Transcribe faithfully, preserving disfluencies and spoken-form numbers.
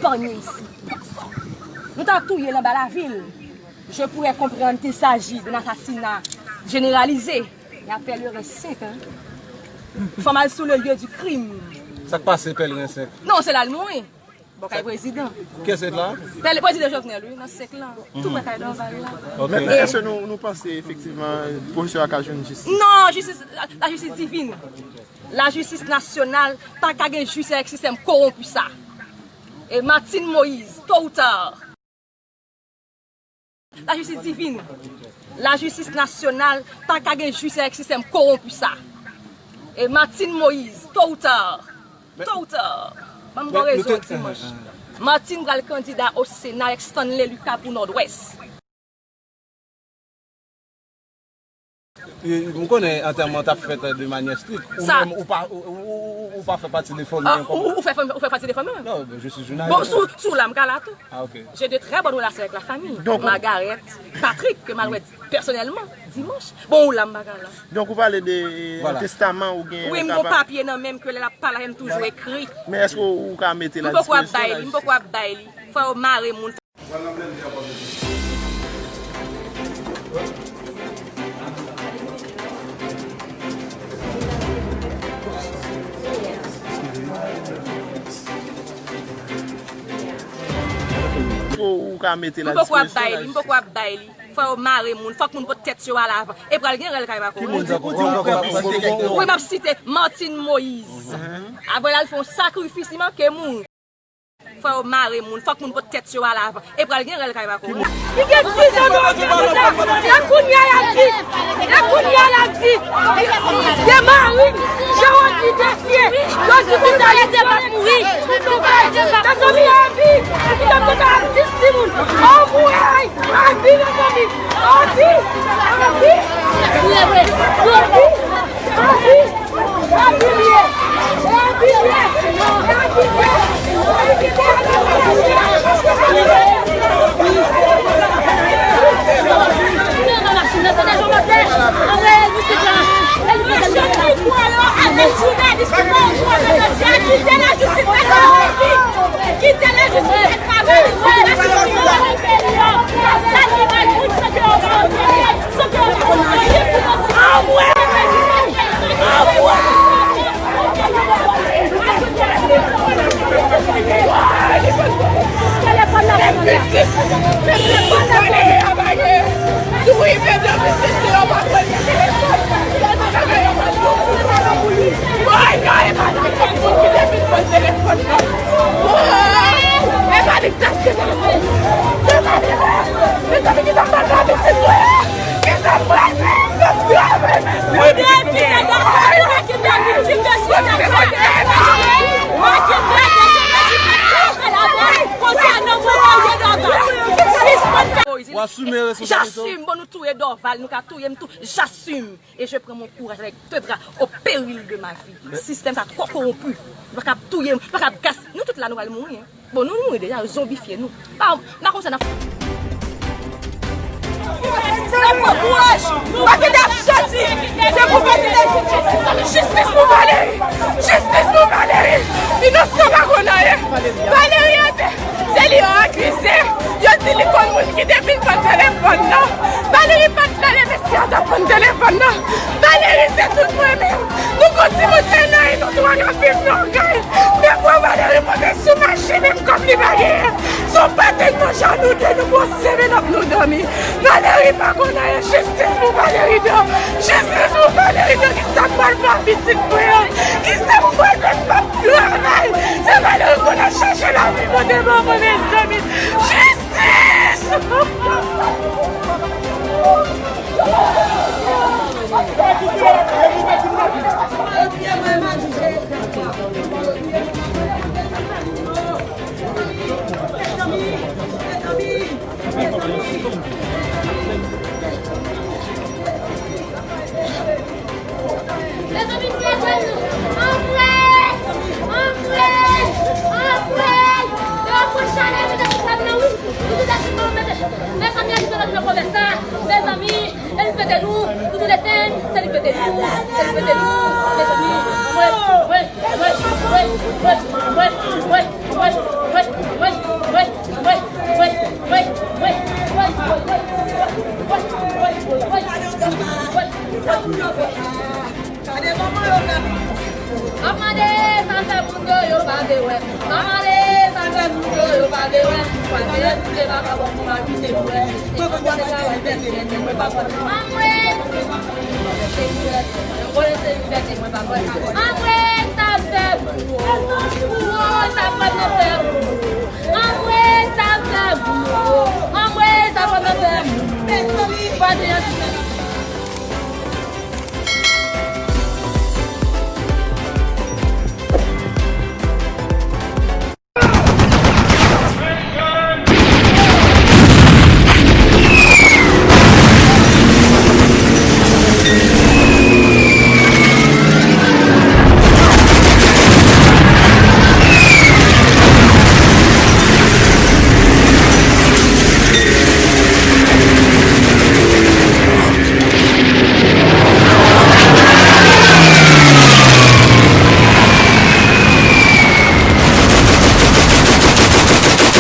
Panye isi. Nou ta touye l anba lavil. Je pourrais comprendre qu'il s'agit d'un assassinat généralisé. Y a Pèleren senk, hein. Fò m al sou le lieu du crime. Sa k pase Pèleren senk? Non, se la l mouri. Bò kay prezidan. Kiyès la? Pèl-, prezidan Jovenel, wi, nan senk lan. Tou prè kay Dorval la. Ok. Men, men èske nou, nou panse efektivman pwofesè a ka jwenn jistis? Non, jistis, la, la jistis divin. Lajistis nasyonal pa ka gen jis avèk sistèm kowonpi sa. E Martine Moïse, tôt ou tard. Lajistis divin. Lajistis nasyonal pa ka gen jis avèk sistèm kowonpi sa. E Martine Moïse, tôt ou tard. Tôt ou tard. Ban m ba w rezon dimanch. Martine pral kandida o Sena avèk Stanley Lucas pou Nòdwès. E, m konnen antèman t ap fèt de manyè strik. Ou menm, ou pa, ou, ou, ou, ou pa fè pati de fanmi an kòm... Ou, ou fè fanmi, ou fè pati de fanmi an? Non, je suis journaliste. Bon, sou, sou la, m ka la tou. Ah, ok. J'ai de très bonnes relations avec la famille. Donk, Margaret, Patrick, ke m al wè pèsonèlman, dimanch. Bon, ou la, m pa ka la. Donk, ou pale de, euh, testaman ou gen, wi, m gon papye nan men m ke lè l ap pale, m toujou ekri. Men èske ou ka mete la dispozisyon? M poko ap bay li, m poko ap bay li. Fò yo mare moun. Ou ka mete la dispozisyon la. M poko ap bay li, m poko ap bay li. Fò yo mare moun, fòk moun pot tèt yo al avan. E pral gen rèl kay Bako. Ki moun sa? Wi, m ap site Martine Moïse. Apre l al fè yon sakrifis, li manke mouri. Fò yo mare moun, fòk moun pot tèt yo al avan. E pral gen rèl kay Bako. Li gen diz an nan otorite. E kounye a y ap di, e kounye a y ap di, de mari, Jewòm li desye. Yo di se sa li te bat mouri. Mezanmi, Abi, ou ki t ap tande a sis timoun. Anmwey, Abi, mezanmi. Abi, Abi, Abi, Abi. Ou asime responsablite w? J'assume, bon, nou touye Dorval, nou ka touye m tou, j'assume. Et je prends mon courage avec deux bras au péril de ma vie. Sistèm sa twò kowonpi. Nou pa kab touye m, nou pa kab gas-, nou tout la nou pral mouri, hein. Bon, nou mouri deja, yo zonbifye nou. Pa, m pa konn sa n ap... N ap pran kouraj, nou pa kite ap soti. Se pou pa kite... Jistis pou Valérie! Jistis pou Valérie! Inosan pa konn anyen. Valérie, se, se li yo akize. Yo di li konn moun ki te vin pran telefòn nan. Valérie pa t la leve si a t ap pran telefòn nan. Valérie, se tout mwen menm. Nou gon timoun en an e nou twa k ap viv nan kay. Defwa Valérie monte sou machin, menm kòb li pa genyen. Se yon pate n manje a nou de, nou pran senk menm nou dòmi. Valérie pa konn anyen, jistis pou Valérie Dan. Jistis pou Valérie Dan, ki sa k pral fè a pitit mwen an? Ki sa pou pral fè m p ap travay? Se Valérie konn al chache lavi mwen devan mwen, mezanmi. Jistis! Mezanmi, nou bezwen nou. Anmwey! Anmwey! Anmwey! Yo pran chalè, mete sou tab la, wi. Nou tout achte nou mete. Mezanmi, achte nou nan komès la. Mezanmi, e li pete nou. Nou tout desann, se li pete nou. Se li pete nou. Mezanmi, anmwey, anmwey, anmwey. Gade kòman yo fè. M ap mande sa fè moun yo, yo pa vle wè. M ap mande sa fè moun yo, yo pa vle wè. Pase se pa ka bon pou m abite pou wè. Mwen konn gade sa wè fè, mwen pa konn. Anmwe! Se pou wè. Mwen konnen se yon fèt, mwen pa konn.